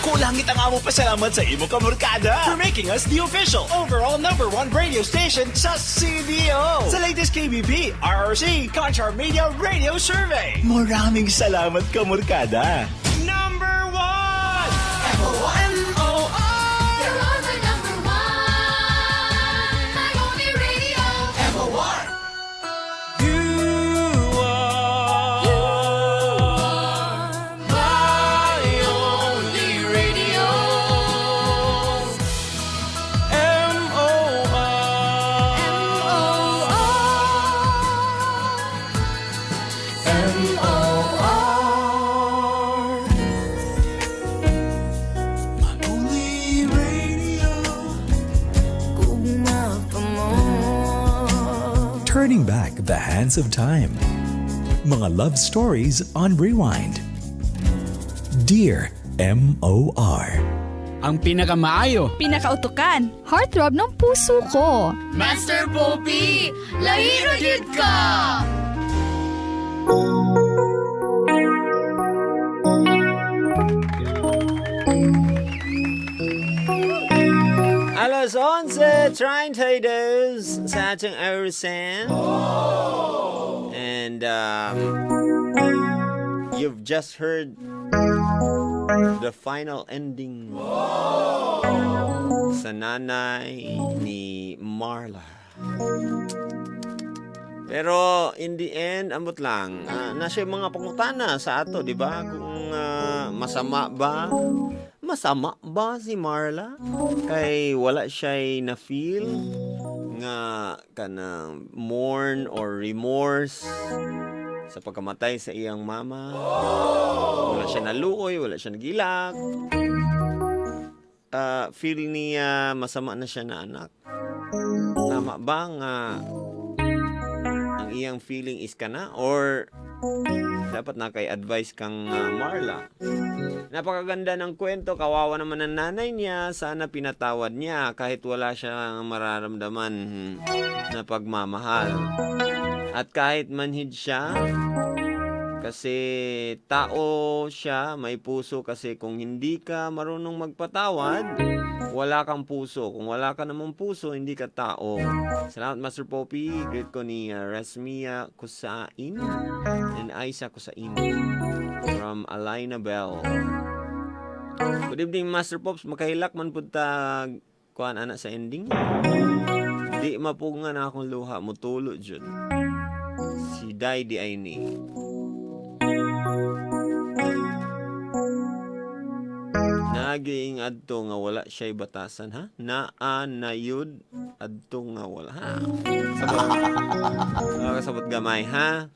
Dako langit ang among pasalamat sa imo kamurkada for making us the official overall number one radio station sa CDO. Sa latest KBP, RRC, Kantar Media Radio Survey. Maraming salamat, kamurkada. Number one! M-O-R! You're my number one, my only radio. M-O-R! You are my only radio. M-O-R. M-O-R. M-O-R. My only radio. Gugma pa mo. Turning back the hands of time. Mga love stories on rewind. Dear M.O.R. Ang pinakamaayo. Pinakautukan, heartthrob ng puso ko. Master Poppy, lahi ra gyud ka! Alas 11:32 sa atong orasan. And you've just heard the final ending sa nanay ni Marla. Pero in the end, ambot lang, nasa yung mga pangutana sa ato, di ba? Kung masama ba? Masama ba si Marla? Kay wala siya'y na-feel nga kanang mourn or remorse sa pagkamatay sa iyang mama. Wala siya naluoy, wala siya nagilak. Feel niya masama na siya na anak. Tama ba nga ang iyang feeling is kana or dapat na kay advice kang Marla? Napakaganda ng kwento, kawawa naman ang nanay niya, sana pinatawad niya kahit wala siyang mararamdaman na pagmamahal. At kahit manhid siya, kasi tao siya, may puso, kasi kung hindi ka marunong magpatawad, wala kang puso. Kung wala ka namang puso, hindi ka tao. Salamat, Master Poppy. Greet ko ni Rasmia Kusain and Aisa Kusain from Alina Bell. Good evening, Master Pops. Makahilak man pud ta kuan ana sa ending. Di mapugngan na akong luha, mutulo jud. Si Dai di ay ni. Naging adto nga wala siya'y batasan, ha? Naa nayud adto nga wala, ha? Sabot. Kasabot gamay, ha?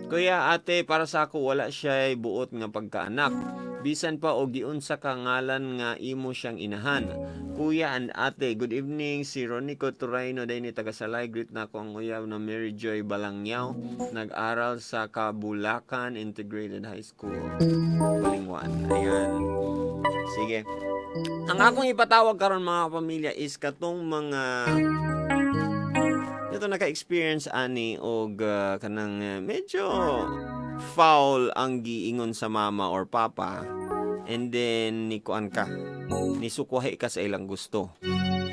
Kuya, ate, para sa ako wala siya'y buot nga pagkaanak. Bisan pa og giunsa ka ngalan nga imo siyang inahan. Kuya and ate, good evening. Si Ronico Turaino day ni taga Salay. Greet na ako ang uyab na Mary Joy Balangyaw. Nag-aral sa Kabulacan Integrated High School. Balingwan. Ayan. Sige. Ang akong ipatawag karon, mga pamilya, is katong mga ito naka-experience ani og kanang medyo foul ang giingon sa mama or papa and then ni kuan ka, ni sukwahi ka sa ilang gusto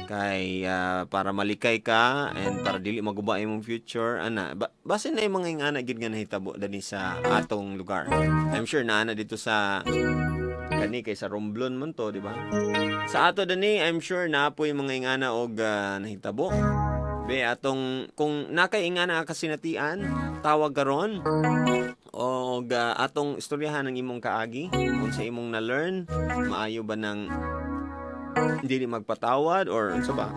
kay para malikay ka and para dili maguba imong future ana ba. Basin na yung mga ingana gid nga nahitabo dani sa atong lugar. I'm sure naa na dito sa kani kay sa Romblon man to, di ba? Sa ato dani, I'm sure naa poy mga ingana og nahitabo. Be, atong kung nakay ingana kasinatian, tawag karon og atong istoryahan ang imong kaagi kung sa imong na-learn, maayo ba nang dili magpatawad or unsa ba?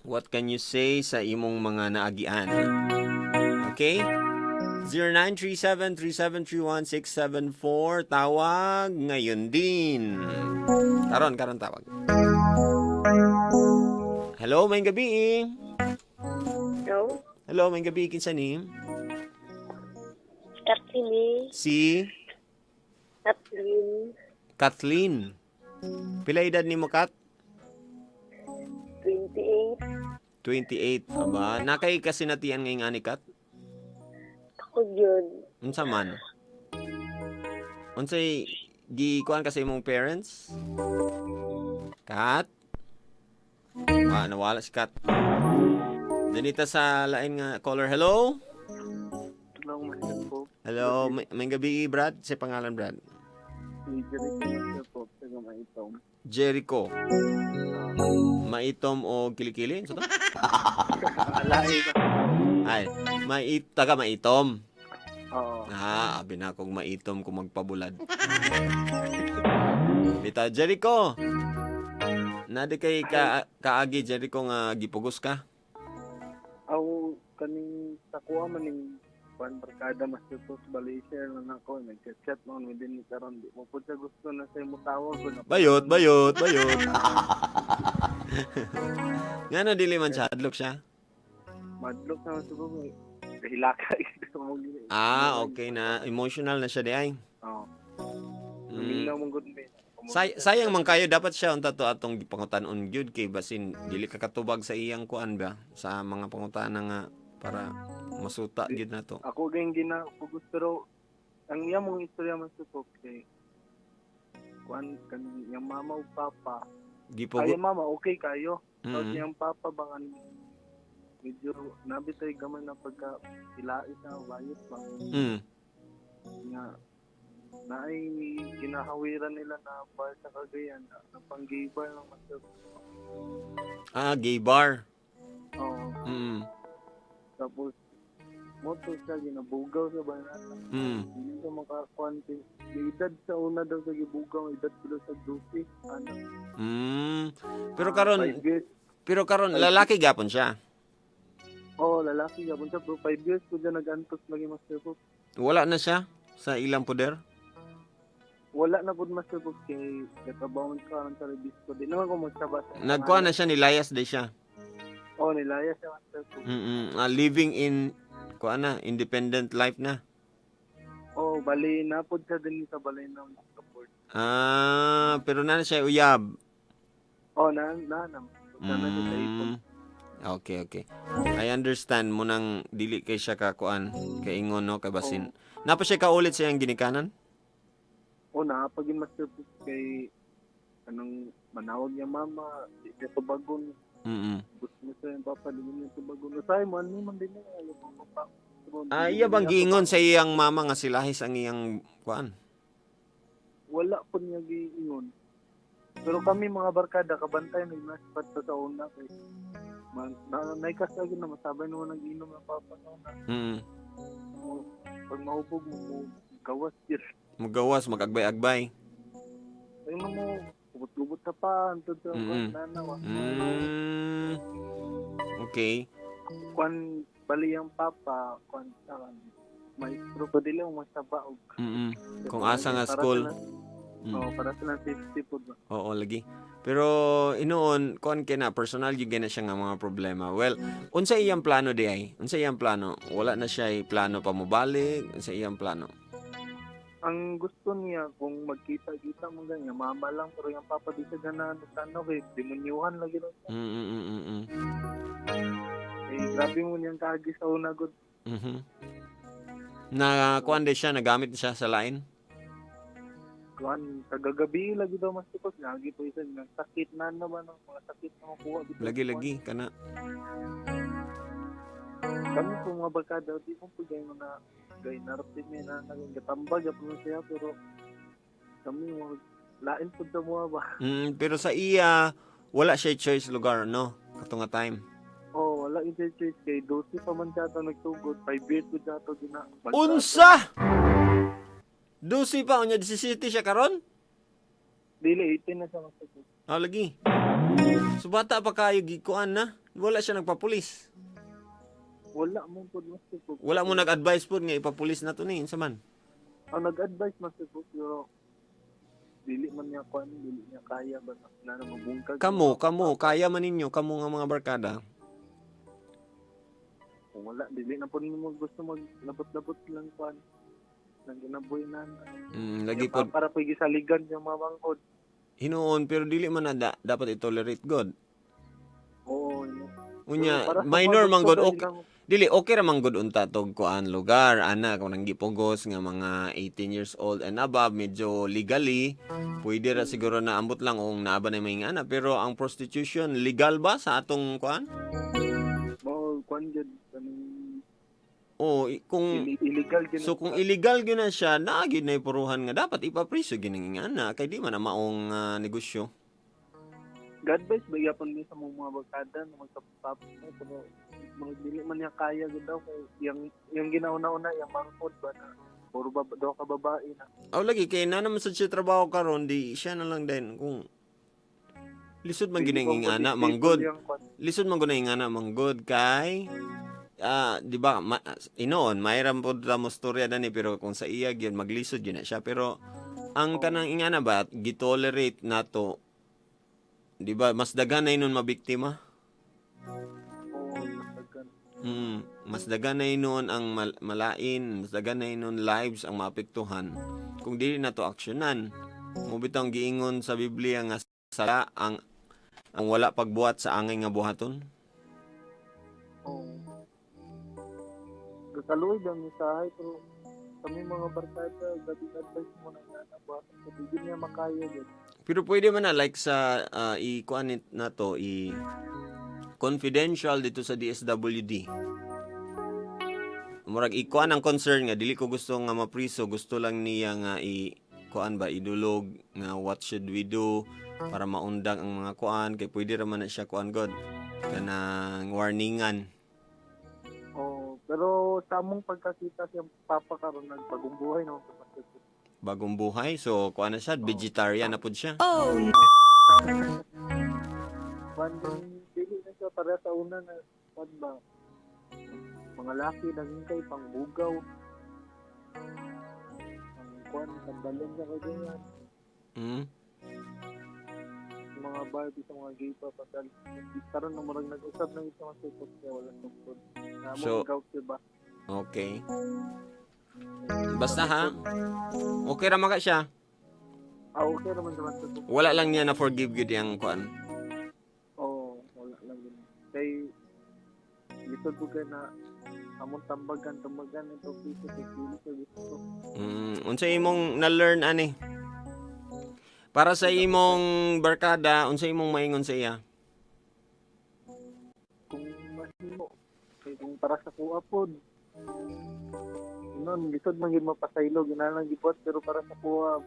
What can you say sa imong mga naagian? Okay? 0937-3731-674. Tawag ngayon din. Karon, karon tawag. Hello, maayong gabi. Hello? Hello, maayong gabi. Kinsa ni? Kathleen. Si Kathleen. Kathleen. Pila edad nimo, Kat? 28. 28. Aba, nakay kasinatian ngayong ani, Kat? Ako yun. Unsa man? Unsay Gikuan ka sa imong parents? Kat? Ah, nawala si Kat. Danita sa lain nga caller. Hello? Hello, Master Pope. Hello, may gabi, Brad. Sa pangalan, Brad? Si Jericho, Master Pope, taga Maitom. Jericho. Maitom o kilikili? Sa to? Alay ba? Ay, taga Maitom. Oo. Ah, abi na akong maitom kung magpabulad. Bitaw, Jericho! Nadi kay kaagi, Jericho, nga gipugos ka? Aw, kaning takuha man ning kuan barkada, Master Pope, bali share lang ako, nag-chat man mi din ni karon, di mo pud siya gusto na sa imo tawag ko na. Bayot, bayot, bayot. Nga na, dili man siya, hadlok siya. Madlok na, Master Pope, kahilaka mo gini. Ah, okay na. Emotional na siya di ay. Oo. Minaw mong good man. Sayang man kayo, dapat siya unta to atong gipangutan-on gyud kay basin dili ka katubag sa iyang kuan ba sa mga pangutana nga para masuta gyud nato. Ako gayong ginapugos, pero ang iya mong istorya, Master Pope, kay kuan kaning iyang mama ug papa. Gipugo. Ay, mama okay kayo. Tapos iyang papa bang ano, medyo nabitay gamay na pagka ilais na bayot ba nga naay ginahawiran nila na bar sa Cagayan na pang gay bar lang, Master. Ah, gay bar. Oo. Tapos moto siya ginabugaw sa banata. Hindi siya makakuan kay edad sa una daw sa gibugaw, edad sila sa 12 ano. Pero karon 5 years. Pero karon lalaki gapon siya. Oo, lalaki gapon siya pero 5 years ko dyan nag-antos lagi, Master Pope. Wala na siya sa ilang poder. Wala na po, Master Pope, kay katrabaho ka ng sa. Di naman ko magsaba sa Nagkuan na siya, nilayas di siya. Oo, nilaya siya, Master Pope. Ah, living in kuan na, independent life na. Oo, bali napod siya din sa balay ng support. Ah, pero na siya uyab. Oo, na na na. Na siya sa ipon. Okay. I understand mo nang dili kay siya kakuan, kaingon no, kay basin. Napa siya kaulit sa iyang ginikanan? Oo, naapagin, Master Pope, kay anong manawag niya mama, di niya tubagon. Gusto mo siya yung papa, di niya tubagon. Usahay mo, ano man din na, ayaw mo pa. Ah, iya bang giingon sa iyang mama nga silahis ang iyang kuan? Wala po niya giingon. Pero kami mga barkada, kabantay, nagmaspat pa sa una. Kay, man, na, naikas lagi na masabay naman nag-inom ng papa sa una. Mo, pag mahubog mo, mo gawas yun. Mugawas, magagbay-agbay. Ayun na mo, gubot-gubot ka pa, antod sa nanawa. Okay. Kwan, bali ang papa, kwan sa maestro pa dila mo masaba og Kung asa nga para school. Oo, para sa safety po ba. Oo, lagi. Pero inoon, kuan kay na personal gyud na siya nga mga problema. Well, unsa iyang plano di ay? Unsa iyang plano? Wala na siya plano pa mobalik, unsa iyang plano? Ang gusto niya kung magkita-kita mo ganyan, mama lang, pero yung papa di siya ganahan og tanaw kay demonyuhan lagi raw siya. Eh, grabe mo niyang kaagi sa una gud. Na kuan di siya nagamit siya sa lain? Kuan kagagabi lagi daw mas tukos lagi po isa nga sakit na na ba ng mga sakit na makuha bitaw. Lagi-lagi kana. Kami po mga barkada di mo po gay mga gay narapit mi na naging gatambag po siya, pero kami mga lain po sa mga ba. Pero sa iya wala siya choice lugar no kato nga time. Oh, wala yung choice kay 12 pa man siya ato nagtugod, 5 years po siya ato gina. Unsa? Dusi pa unya 17 siya karon? Dili, 18 na siya magtugod. Ah, lagi. So bata pa kayo gikuan na. Wala siya nagpapulis. Wala mo po, Master Pope. Wala mo nag-advise po nga ipapulis na to ni unsa man. Ang nag-advise, Master Pope, pero dili man niya kuan, dili niya kaya ba na na mabungkag. Kamo, kamo, kaya man ninyo, kamo nga mga barkada. Kung wala, dili na po ninyo gusto maglabot-labot lang kuan. Nang ginabuhi na. Lagi po Para po gisaligan yung mamangkod. Hinuon pero dili man na dapat i-tolerate god. Oo. Yun. Unya Pero para sa minor mga man gusto god ba okay. ilang- Dili okay ra man gud unta tog kuan lugar ana kung nang gipugos nga mga 18 years old and above, medyo legally pwede ra siguro na, ambot lang kung naa ba na may ana, pero ang prostitution, legal ba sa atong kuan? Mao kuan jud kaning O kung illegal jud. So kung illegal gyud na siya, naa gyud na puruhan nga dapat ipapriso gyud ang ingana kay di man na maong negosyo. God bless ba yapon mi sa mga barkada na magtapos na, pero mga dili man niya kaya gud daw kay yang ginauna-una yang mangkod ba na puro ba daw ka babae na. Aw lagi, kay na naman sa siya trabaho karon, di siya na lang din kung lisod man Dili gid ang ko ingana stable manggod. yang kwan. Lisod man gud ang ingana manggod kay di ba inoon mayram pod ta mo storya dani, pero kung sa iya gyud maglisod gyud na siya, pero ang kanang ingana ba gitolerate nato, di ba mas daghan na inon mabiktima? Oo, daghan. Mas daghan na noon ang malain, mas daghan na noon lives ang maapektuhan kung dili na to aksyonan. Mo bitang giingon sa Biblia nga sala ang wala pagbuhat sa angay nga buhaton. Oo. Kakaluoy lang misahay, pero kami mga barkada gabi advice mo na nga na buhaton sa di niya makaya gud. Pero pwede man na like sa i-kuan na to, i confidential dito sa DSWD. Murag ikuan ang concern nga dili ko gusto nga mapriso, gusto lang niya nga i kuan ba, idulog nga what should we do para maundang ang mga kuan, kay pwede ra man na siya kuan god kanang warningan. Oo, pero sa among pagkakita siyang papa karon nagbagong buhay no. Bagong buhay, so kuan na siya, vegetarian na pud siya. Oh. Kuan din, dili na siya para sa una na kuan ba. Mga laki nangingkay pangbugaw. Ang kuan tambalon sa kaganyan. Mga Barbie sa mga gay pa patal. Karon na murag nag-usab na sa mga support niya wala tungkol. Na mo gout ba? Okay. Basta ha. Okay ra man ka siya. Ah, okay naman naman sa support. Wala lang niya na forgive gyud yang kuan. Oo, wala lang yun. Kay lisod ko kay na among tambagan, tambagan ito piso kay dili ko gusto. Unsa imong na-learn ani? Para sa imong barkada, unsa imong maingon sa iya? Kung mahimo, kay kung para sa kuha pod. Noon, lisod man gyud mapasaylo, ginalang gibuhat pero para sa kuha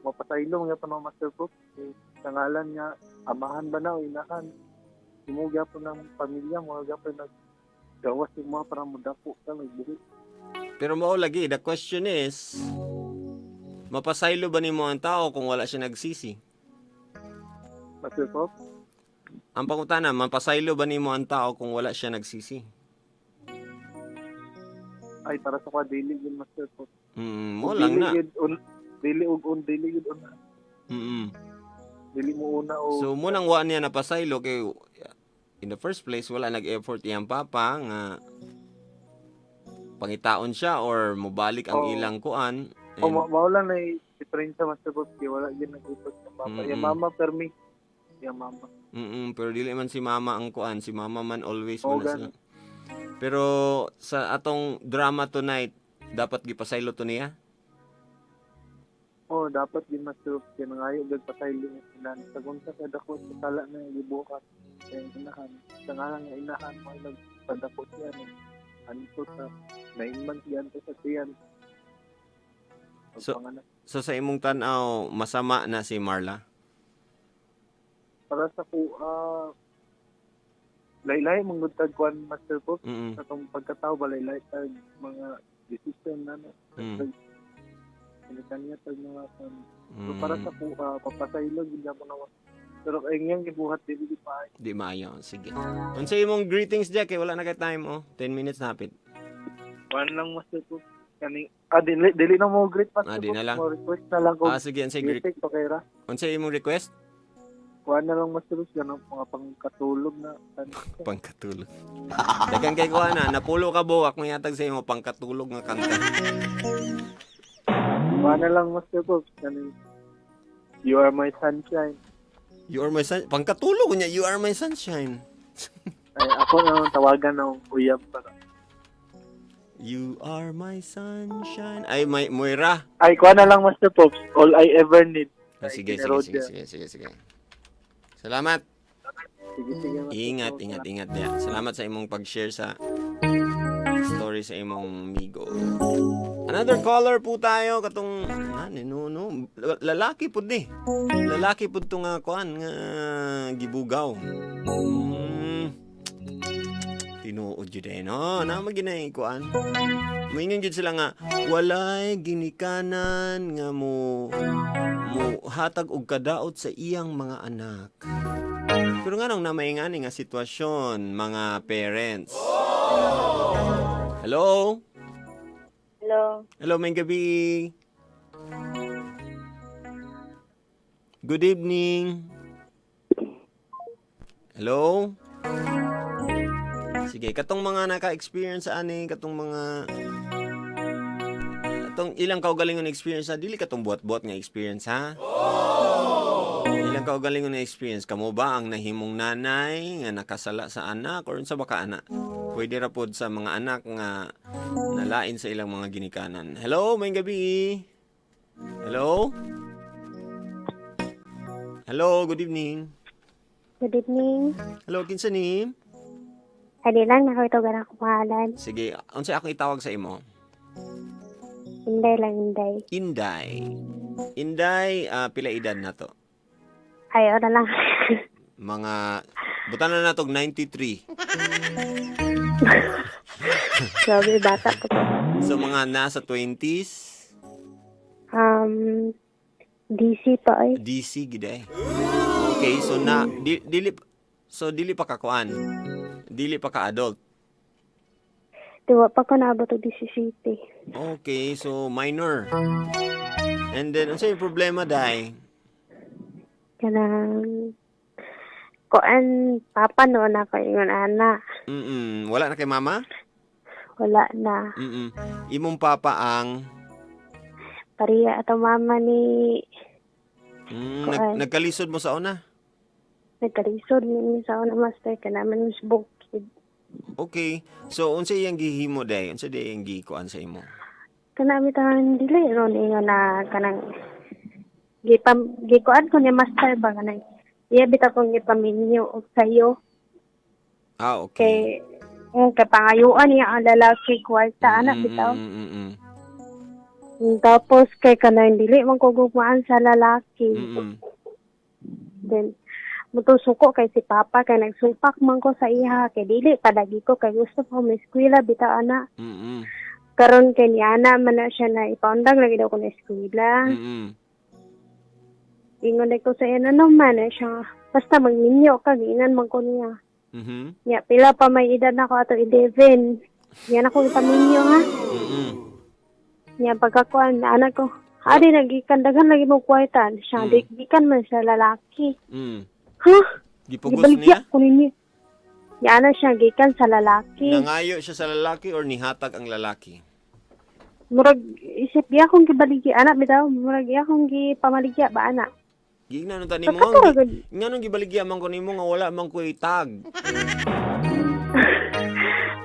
mapasaylo nga pa no Master Prof. Kay sa ngalan nga amahan ba na o inahan? Imo gyapon ng pamilya mo gyapon nag gawas yung mga para modako ka nagbuhi. Pero mao lagi, the question is, mapasaylo ba nimo ang tao kung wala siya nagsisi? Master Prof? Ang pangutana, mapasaylo ba nimo ang tao kung wala siya nagsisi? Ay, para sa kuha dili yun, Master Prof. Mo lang na. Dili yun, dili og on, dili yun una. Dili mo una o So munang wa niya napasaylo kay in the first place wala nag-effort iyang papa nga pangitaon siya or mobalik ang Oo. ilang kuan. O mao lang na diferensya, Master Prof, kay wala yun nag-effort ng papa. Yung mama permi. Yung mama. Pero dili man si mama ang kuan, si mama man always Oo, man na sila. Pero sa atong drama tonight, dapat gipasaylo to niya. Oh, dapat din, Master Prof, kay nangayo gud pasaylo nga sila. Sa kung sa kadako sa sala na gibuhat kay inahan. Sa ngalan nga inahan mo nagpadako siya nag anto sa 9 months gianto sa tiyan. Pagpanganak. So sa imong tan-aw, masama na si Marla. Para sa kuha, laylay mong gud tag kuan, Master Prof, sa tong pagkatao ba laylay tag mga decision na no. Kanya tag mga kuan. So para sa kuha, papasaylo gid ako na. Pero kay ngayang gibuhat dili gid pa. Di maayo. Sige. Unsa imong greetings Jack, kay wala na kay time oh. 10 minutes na hapit. Kuan lang, Master Prof. Kani dili dili na mo greet, Master Ah, di na lang. Mo request na lang ko. Ah, sige, unsay greet? Music okay ra. Unsa imong request? Kuan na lang, Master Prof, ganun mga pangkatulog na. Pangkatulog. Dagan kay kuan na, napulo ka buwak mo yatag sa imo pangkatulog nga kanta. Kuan na lang, Master Prof, kani "You Are My Sunshine." You are my sun, pangkatulog niya, "You Are My Sunshine." Ay, ako na lang tawagan ng uyab para. You are my sunshine. Ay, may Moira. Ay, kuha na lang, Master Pops. All I Ever Need. Ah, sige, sige, Kay sige, Roger. sige, sige, sige. Salamat. Sige, sige, Master Ingat, Pops. ingat, ingat. Yeah. Salamat sa imong pag-share sa story sa imong migo. Another caller po tayo katong nani no no lalaki pud ni. Lalaki pud to nga kuan nga gibugaw. Tinuod jud eh, no. Na maginay kuan. Moingon jud sila nga walay ginikanan nga mo mo hatag og kadaot sa iyang mga anak. Pero nga nang namaingani nga sitwasyon, mga parents. Hello? Hello. Hello, may gabi. Good evening. Hello? Sige, katong mga naka-experience sa ani, katong mga katong ilang kaugalingon na experience sa dili katong buhat-buhat nga experience, ha? Ilang kaugalingon na experience kamo ba ang nahimong nanay nga nakasala sa anak or unsa ba ka anak? Pwede ra pod sa mga anak nga nalain sa ilang mga ginikanan. Hello, may gabi. Hello? Hello, good evening. Good evening. Hello, kinsa ni? Adi lang, nakawitogan ako pangalan. Sige, unsay akong itawag sa imo? Inday lang, Inday. Inday. Inday, pila edad na to? Ayaw na lang. Mga butan na natog 93. Grabe, bata ko to. So mga nasa 20s, DC pa ay. DC gid eh. Okay, so na di, dili so dili pa ka kuan. Dili pa ka adult. Diwa pa ko naabot og DC City. Okay, so minor. And then unsay problema, dai? Kanang kuan papa no na ko ingon ana. Wala na kay mama? Wala na. Imong papa ang Pariya ato mama ni Kuan. Nagkalisod mo sa una. Nagkalisod ni sa una, master, kanaman sa bukid. Okay. So unsa iyang gihimo, dai? Unsa day iyang gikuan sa imo? Kanami tanan dili ron ingon na kanang gipam gikuan ko ni master ba kanang iya bitaw kong gipaminyo og sayo. Ah, okay. Kay kay pangayuan niya ang lalaki kwarta anak bitaw. Tapos kay kanang dili man ko gugmaan sa lalaki. Then mutusuko kay si papa kay nagsupak man ko sa iha kay dili padagi ko kay gusto ko may eskwela bitaw ana. Karon kay ni ana man na siya na ipaundang lagi daw ko na eskwela. Ingon ko sa iya ano man na siya basta magminyo ka giinan man ko niya. Nya pila pa may edad na ako ato 11. Yan ako ipaminyo ha. Nya pagkakuan anak ko. Adi nagikan daghan lagi mo kwarta siya. Gikan man siya lalaki. Huh? Gipugos Gibaligya niya? ko ninyo. Nya ana siya gikan sa lalaki. Nangayo siya sa lalaki or nihatag ang lalaki? Murag isip giya akong gibaligya anak bitaw, murag iya akong gipamaligya ba ana. Giingnan ta nimo Pagkaturo nga. gud. Nganong gibaligya man ko nimo nga wala man ko'y tag?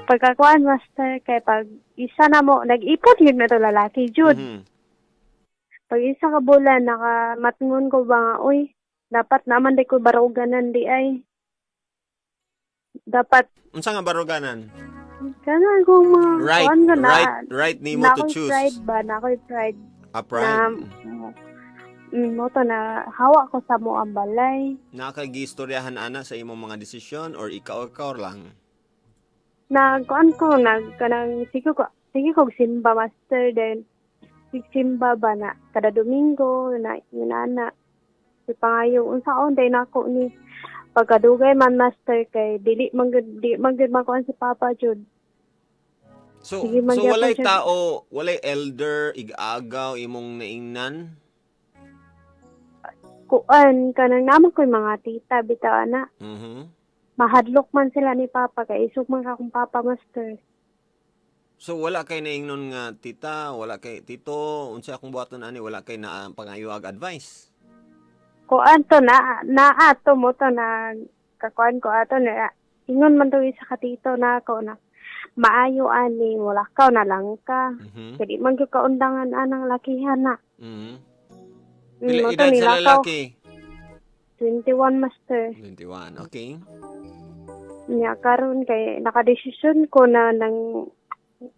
Pagkakuan master kay pag isa na mo nag-ipon yun na to lalaki jud. Pag isa ka bulan naka matngon ko ba nga uy dapat naman di ko baruganan di ay. Dapat Unsa nga baruganan? kana ko mga Right, kuan nga na, right nimo na to ako'y choose. pride ba na ako'y pride A pride. na mo to na hawa ko sa mo ang balay. Nakagistoryahan ana sa imong mga desisyon or ikaw-ikaw lang? Nagkuan ko nag kanang sige ko simba master, then simba ba na kada Domingo na yun ana si pangayo unsa on day nako ni pagkadugay man master kay dili man gud di man gud makuan si papa jud. So, Sige, so magyapon walay siya. tao, walay elder, igagaw imong naingnan? Kuan kanang naman ko'y mga tita bitaw ana. Mahadlok man sila ni papa kay isog man ka akong papa master. So wala kay naingnon nga tita, wala kay tito, unsa akong buhaton ani, wala kay na pangayo ag advice? Kuan to na naato mo to na kakuan ko ato na Ingon man daw isa ka tito na ako na maayo ani, mulakaw na lang ka. Kaya di man gyud kaundangan anang lakihan na. Pila Mo to edad sa nilakaw. lalaki? 21, master. 21. Okay. Nya karon kay nakadesisyon ko na nang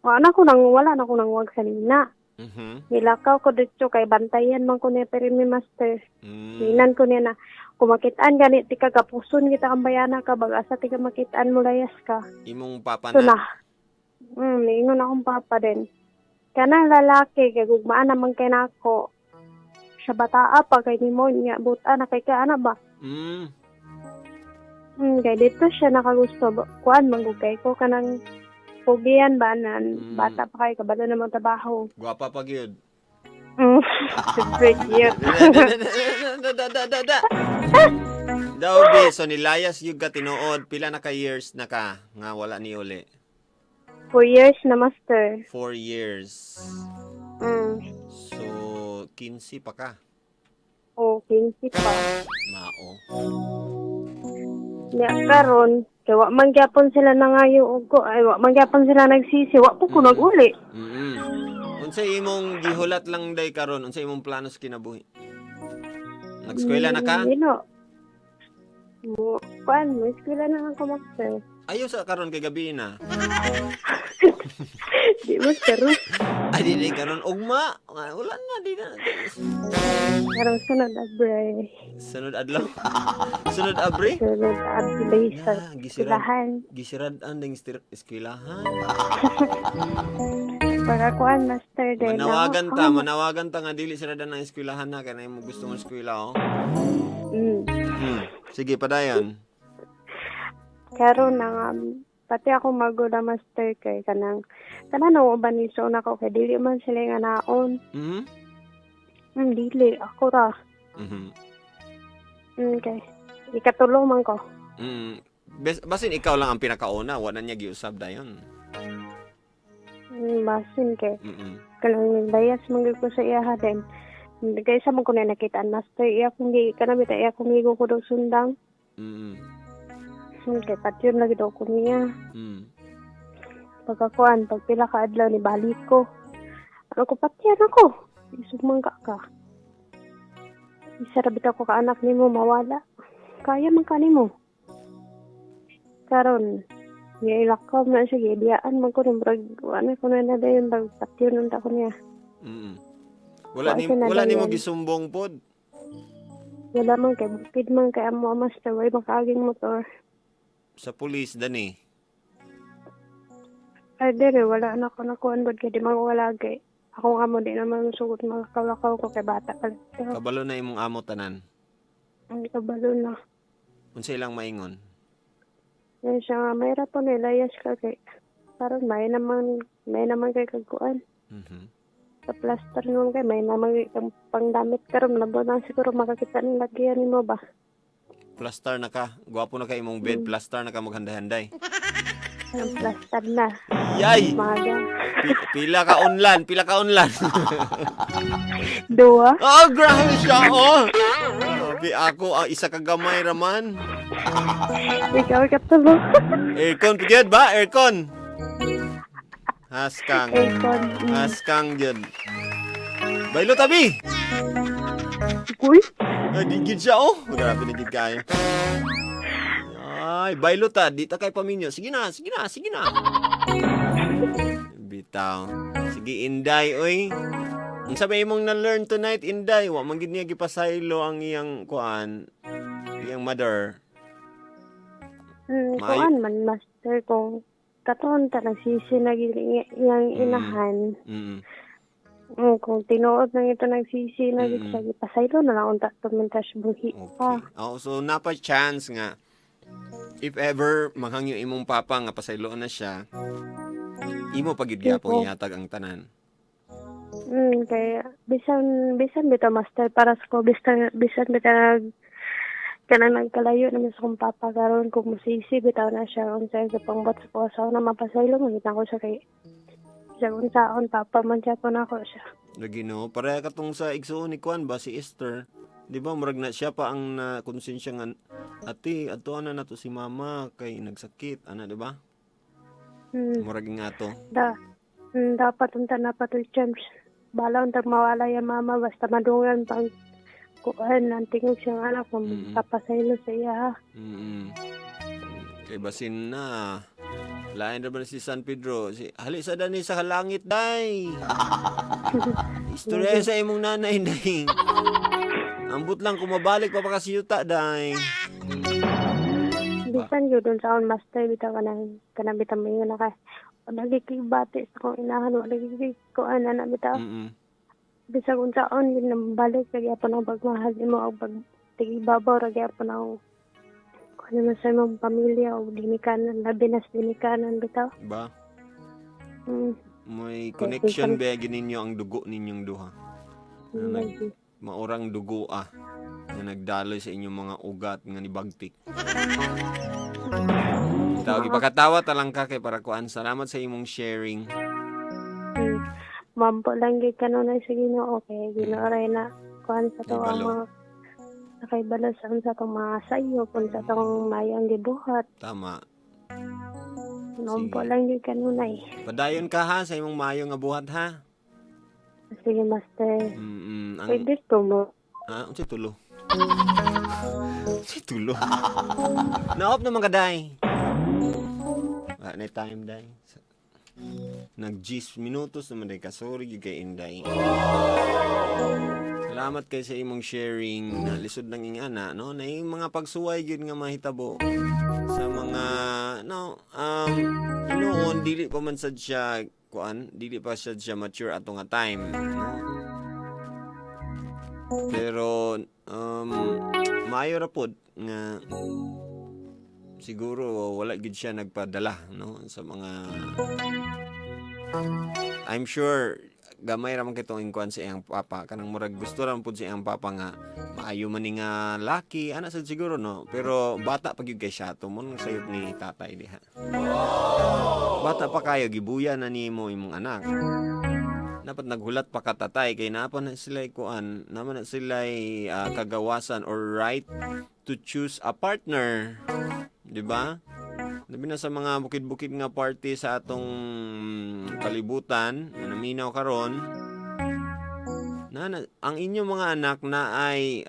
wala ko nang wala na ko nang wag sa nina. Nilakaw ko dito kay bantayan man ko niya pero mi, master. Ninan ko niya na kung makitaan gani ti ka gapuson kita ang bayana ka bag-asa ti ka makitaan mo layas ka. Imong papa So na. na. Niingon akong papa din. Kanang lalaki kay gugmaan naman kay nako. Sa bataa pa kay nimo niya buta na kay ka ana ba? Kay dito siya nakagusto. Kuan man gud kay ko kanang pugian ba na bata pa kay kabalo na mo trabaho. Gwapa pa gyud. Super cute. Da da da da da. Daw be, so nilayas gyud ka tinuod, pila na ka years na ka nga wala ni uli? 4 years na, master. 4 years. So 15 pa ka. Oh, 15 pa. Mao. Nya karon kay wa man gyapon sila nangayo og ko ay wa man gyapon sila nagsisi, wa po ko nag-uli. Unsa imong gihulat lang day karon? Unsa imong plano sa kinabuhi? Nagskwela na ka? Dino. Mo kuan mo eskwela na lang ko, master. Ayo sa karon kay gabi na. Di master. Ay di na karon ugma. Ay, wala na di na. Karon sunod abre. Sunod adlaw. Sunod abre. Sunod abre sa Na, gisirad. eskwelahan. Gisirad ang ding eskwelahan. Para kuan, master, din. Manawagan ta, manawagan ta nga dili siradan ang eskwelahan na kay mo gusto mong eskwela oh. Sige, padayon. Karon na nga pati ako magulang, master, kay kanang tanan na uban ni so nako kay dili man sila nga naon. Dili ako ra. Kay ikatulong man ko. Basin ikaw lang ang pinakauna, wala niya giusab dayon. Basin kay kanang layas man gyud ko sa iya din. Kay sa man ko na nakitaan, master, iya kung gi kanang bita iya kung gigo ko daw sundang. Kay patyon lagi daw ko niya. Pagkakuan, pag pila ka adlaw ni balik ko. Ano ko patyan ako? Isumangga ka. Isa ra bitaw ko ka anak nimo mawala. Kaya man ka nimo. Karon, ilakaw na siya, gibiyaan man ko ng brag, ano ko na na dayon, bag patyon unta ko niya. Wala Wa ni siya na wala nimo dayon. gisumbong pod. Wala man kay bukid man kay amo, master, way makaaging motor. Sa pulis dani. Ay dere wala na ko nakuan bud kay di man ko wala kay ako nga mo di naman sugot mga kalakaw ko kay bata pa. Pero Kabalo na imong amo tanan. ang kabalo na. Unsa ilang maingon? Yan siya nga, may po nilayas ka kay parang may naman kay kagkuan. Sa plaster naman kay may naman kay kang pangdamit karon na na siguro makakita ng lagyan nimo ba. Plaster na ka. Gwapo na ka imong bed, plaster na ka maghanday-handay. Ang plaster na. Yay! Maga. Pila ka unlan, pila ka unlan. Duwa. Oh, grabe siya, oh. Grabe ako, ah, isa ka gamay raman. Ikaw katulo. Aircon, gyud ba? Aircon. Haskang. Aircon. Haskang gyud. Baylo tabi. Uy. Ay, di gid siya, oh. Grabe na gid kayo. Ay, baylo ta, di ta kay paminyo. Sige na, sige na, sige na. Bitaw. Sige, Inday, oy. Unsa ba imong na-learn tonight, Inday? Wa man gid niya gipasaylo ang iyang kuan, iyang mother. Kuan man, master, kung katuon ta nagsisi na gid iyang inahan. Kung tinuod nang ito nagsisi na gid siya, gipasaylo na lang unta to mentas buhi pa. Oh, so napa chance nga if ever manghangyo imong papa nga pasayloon na siya, imo pa gid gyapon Opo. ihatag ang tanan. Kaya bisan bisan bitaw, master, para sa ko bisan bisan bitaw nag kanang nagkalayo naman sa kong papa karon, kung musisi bitaw na siya unsa sa pangbuot sa kuwasaw na mapasaylo man gid ako siya kay siya unsaon papa man siya po nako siya. Lagi no, pareha katong sa igsuon ni Kwan ba si Esther. Di ba murag na siya pa ang na konsensya nga, "Ate, adtuan na nato si mama kay nagsakit," ana, di ba? Mm. Murag nga to. Dapat unta na patoy chance. Bala unta mawala ya mama, basta madungan pang kuan ang tingog siyang anak papasaylo sa iya ha. Kay basin na lain ra ba na si San Pedro si hali sa dani sa langit, day. Istorya sa imong nanay, day. Ambot lang kung mabalik pa pa kasi yuta, day. Bisan gyud dun sa akong master bitaw, kanang kanang bitaw moingon na kay wala gyud kay bati sa akong inahan, wala gyud kay kuan ana bitaw. Bisag unsaon gyud na balik ra gyapon ang pagmahal nimo og pag tigibabaw ra gyapon ang kuan naman sa imong pamilya o ginikanan, labi na sa ginikanan bitaw. Ba? Mm. May connection ba ninyo ang dugo ninyong duha? Na nag, maurang dugo ah nga nagdaloy sa inyong mga ugat nga nibagtik. Tawag ipakatawa talang ka kay para kuan. Salamat sa imong sharing. Mampo lang gyud kanunay sa Ginoo kay Ginoo ray na kuan sa to ang Naibalo. mga nakaibalo sa unsa tong mga sayop, unsa tong mayang gibuhat. Tama. Mampo Sige. lang gyud kanunay. Padayon ka ha sa imong maayo nga buhat ha. Sige, master. Ang Pwede to mo. Ah, unsay tulo? Unsay tulo? Na-off naman ka, day. Wala na time, day. Nag 10 minutos naman day ka. Sorry gyud kay Inday. Salamat kay sa imong sharing na lisod ng ingana, no? Na yung mga pagsuway gyud nga mahitabo sa mga, no, hinuon dili pa man sad siya kuan, dili pa sad siya mature ato nga time, no? Pero maayo ra pod nga siguro wala gid siya nagpadala, no, sa mga, I'm sure gamay ra man kitong ingkuan sa iyang papa, kanang murag gusto ra man pud sa iyang papa nga maayo man ni nga laki ana sad siguro, no? Pero bata pa gyud kay siya to mo nang sayop ni tatay diha. Bata pa kayo, gibuya na nimo imong anak. Dapat naghulat pa ka, tatay, kay naa pa na sila kuan, naman na sila kagawasan or right to choose a partner, di ba? Labi na sa mga bukid-bukid nga party sa atong kalibutan nga naminaw karon na ang inyong mga anak na ay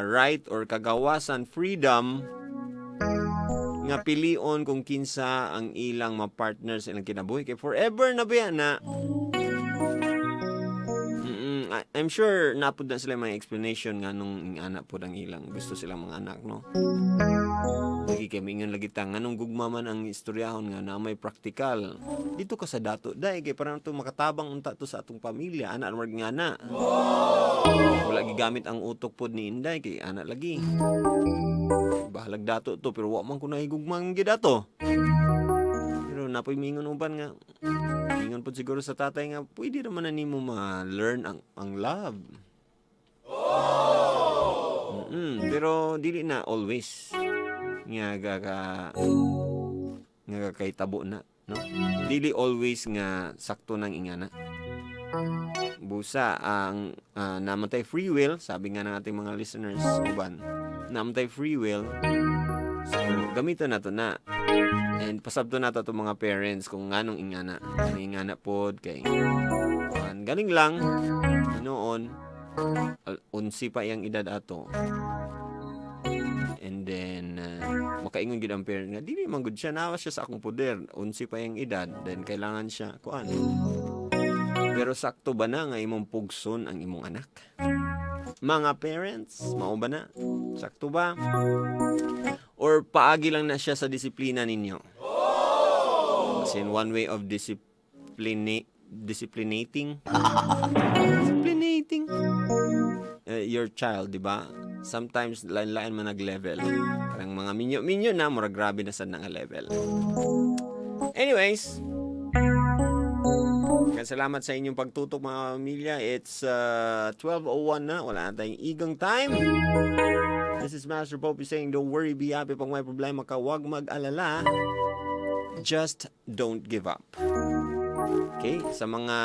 right or kagawasan, freedom nga pilion kung kinsa ang ilang ma-partner sa ilang kinabuhi kay forever na ba yan na. I'm sure napud na sila mga explanation nga nung anak pod ang ilang gusto silang mga anak, no? Lagi kay mingon lagi ta nganong gugma man ang istoryahon nga na may praktikal. Dito ka sa dato dai kay para to makatabang unta to sa atong pamilya, ana murag nga na. Wala gigamit ang utok pod ni Inday kay ana lagi. Bahalag dato to pero wa man ko nahigugma ang gidato. Pero napoy mingon uban nga ingon pod siguro sa tatay nga pwede naman na nimo ma-learn ang love. Pero dili na always nga gaka nga kakahitabo na, no? Dili always nga sakto nang ingana. Busa ang namatay free will, sabi nga ng ating mga listeners uban. Namatay free will. So gamiton nato na. And pasabto nato atong mga parents kung nganong ingana. Ang ingana pod kay kuan galing lang noon, 11 pa iyang edad ato. And then makaingon gid ang parent nga dili man gud siya, nawa siya sa akong poder. 11 pa iyang edad, then kailangan siya kuan. Pero sakto ba na nga imong pugson ang imong anak? Mga parents, mao ba na? Sakto ba? Or paagi lang na siya sa disiplina ninyo? As in, one way of disciplinating your child, di ba? Sometimes lain-lain man nag-level. Parang mga minyo-minyo na, murag grabe na sad nga level. Anyways, kaya salamat sa inyong pagtutok, mga pamilya. It's 12:01 na. Wala na tayong igang time. This is Master Popey saying, "Don't worry, be happy." Pag may problema ka, huwag mag-alala. Just don't give up. Okay? Sa mga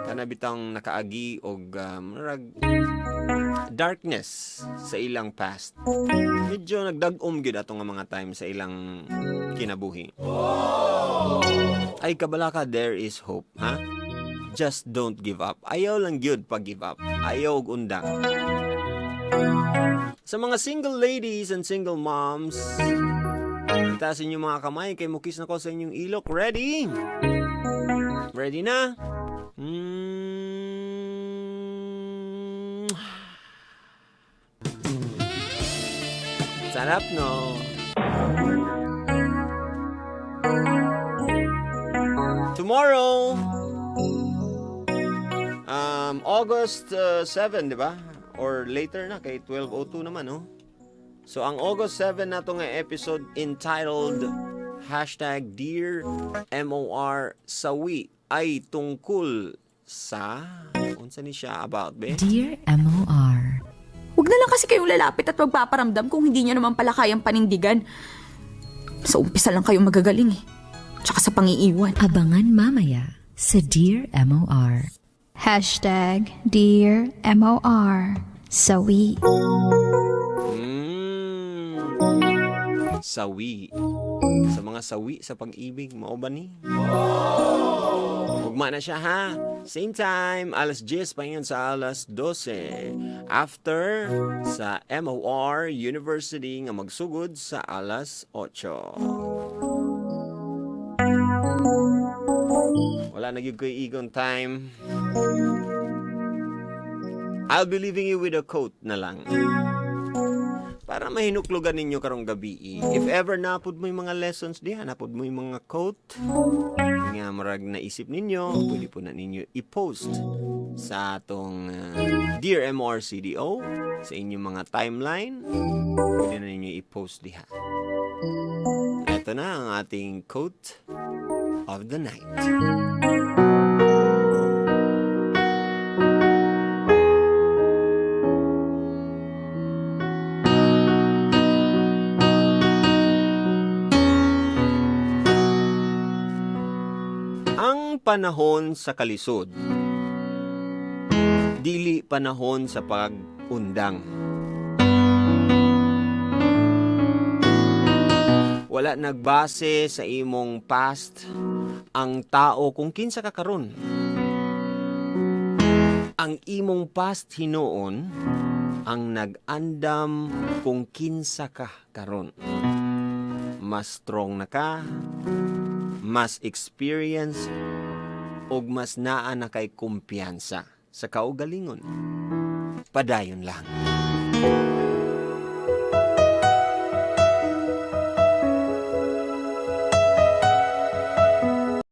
Kana bitang nakaagi og murag darkness sa ilang past. Medyo nagdag-om gyud ato nga mga time sa ilang kinabuhi. Ay kabalaka, there is hope, ha? Just don't give up. Ayaw lang gyud pag give up. Ayaw og undang. Sa mga single ladies and single moms, itaas inyong mga kamay kay mukis na ko sa inyong ilok. Ready? Ready na? Sarap, no? Tomorrow, August 7, di ba? Or later na, kay 12:02 naman, no? So, ang August 7 na to nga episode entitled #DearMOR Sawi ay tungkol sa, unsa ni siya about, be? Dear MOR. Huwag na lang kasi kayong lalapit at magpaparamdam kung hindi nyo naman pala kayang panindigan. Sa umpisa lang kayo magagaling eh. Tsaka sa pangiiwan. Abangan mamaya sa Dear MOR. #DearMOR. Sawi. Sawi. Sa mga sawi sa pag-ibig, mao ba ni? Ugma na siya ha. Same time, alas 10 pa yun sa alas 12. After sa MOR University nga magsugod sa alas 8. Wala na gyud ko'y igon time. I'll be leaving you with a quote na lang. Para mahinuklugan ninyo karong gabi. If ever napud mo yung mga lessons diha, napud mo yung mga quote nga murag naisip ninyo, pwede po na ninyo i-post sa atong Dear MRCDO sa inyong mga timeline. Pwede na ninyo i-post diha. Ito na ang ating quote of the night. Ang panahon sa kalisod, dili panahon sa pag-undang. Wala nagbase sa imong past ang tao kung kinsa ka karon. Ang imong past hinuon ang nag-andam kung kinsa ka karon. Mas strong na ka, mas experience, ug mas naa na kay kumpiyansa sa kaugalingon. Padayon lang.